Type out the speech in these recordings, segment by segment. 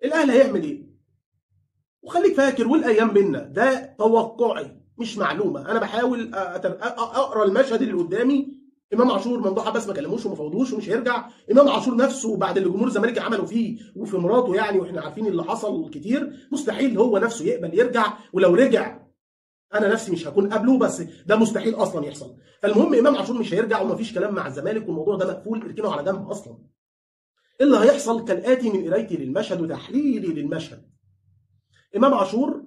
الاهلي هيعمل ايه؟ وخليك فاكر والايام بينا، ده توقعي مش معلومة، انا بحاول اقرا المشهد اللي قدامي. امام عاشور ممدوح عباس ما كلموش وما فوضوش ومش هيرجع. امام عاشور نفسه بعد اللي جمهور الزمالك عملوا فيه وفي مراته يعني، واحنا عارفين اللي حصل كتير، مستحيل هو نفسه يقبل يرجع، ولو رجع انا نفسي مش هكون قبله، بس ده مستحيل اصلا يحصل. فالمهم امام عاشور مش هيرجع ومفيش كلام مع الزمالك، والموضوع ده مقفول، اركنه على جنب اصلا. اللي هيحصل كالاتي من قرايتي للمشهد وتحليلي للمشهد. امام عاشور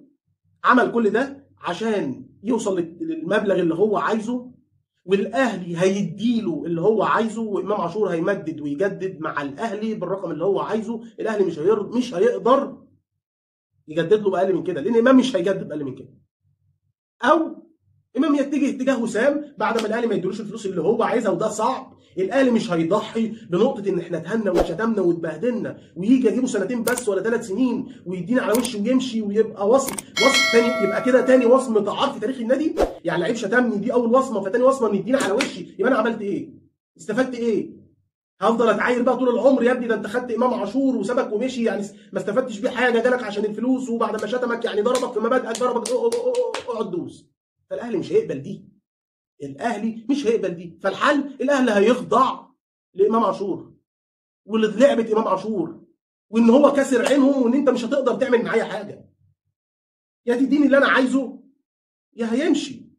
عمل كل ده عشان يوصل للمبلغ اللي هو عايزه، والاهلي هيديله اللي هو عايزه، وامام عاشور هيمدد ويجدد مع الاهلي بالرقم اللي هو عايزه. الاهلي مش هيقدر يجدد له باقل من كده، لان امام مش هيجدد باقل من كده. او امام يتجه اتجاه وسام بعد ما الاهلي ما يديلوش الفلوس اللي هو عايزها، وده صعب. الاهلي مش هيضحي بنقطة ان احنا اتهنا واتشتمنا واتبهدلنا، ويجي يجيبه سنتين بس ولا 3 سنين ويدينا على وشه ويمشي، ويبقى وصم تاني، يبقى كده تاني وصم تعار في تاريخ النادي. يعني لعيب شتمني دي اول وصمة، فتاني وصمة ان يدينا على وشي، يبقى انا عملت ايه؟ استفدت ايه؟ هفضل اتعاير بقى طول العمر يا ابني، ده انت خدت امام عاشور وسابك ومشي، يعني ما استفدتش بيه حاجة، جالك عشان الفلوس، وبعد ما شتمك يعني ضربك في مبادئك، ضربك اقعد دوس. فالاهلي مش هيقبل دي، الاهلي مش هيقبل دي. فالحل الاهلي هيخضع لامام عاشور ولعبه امام عاشور، وان هو كسر عينهم، وان انت مش هتقدر تعمل معايا حاجة، يا تديني اللي انا عايزه يا هيمشي.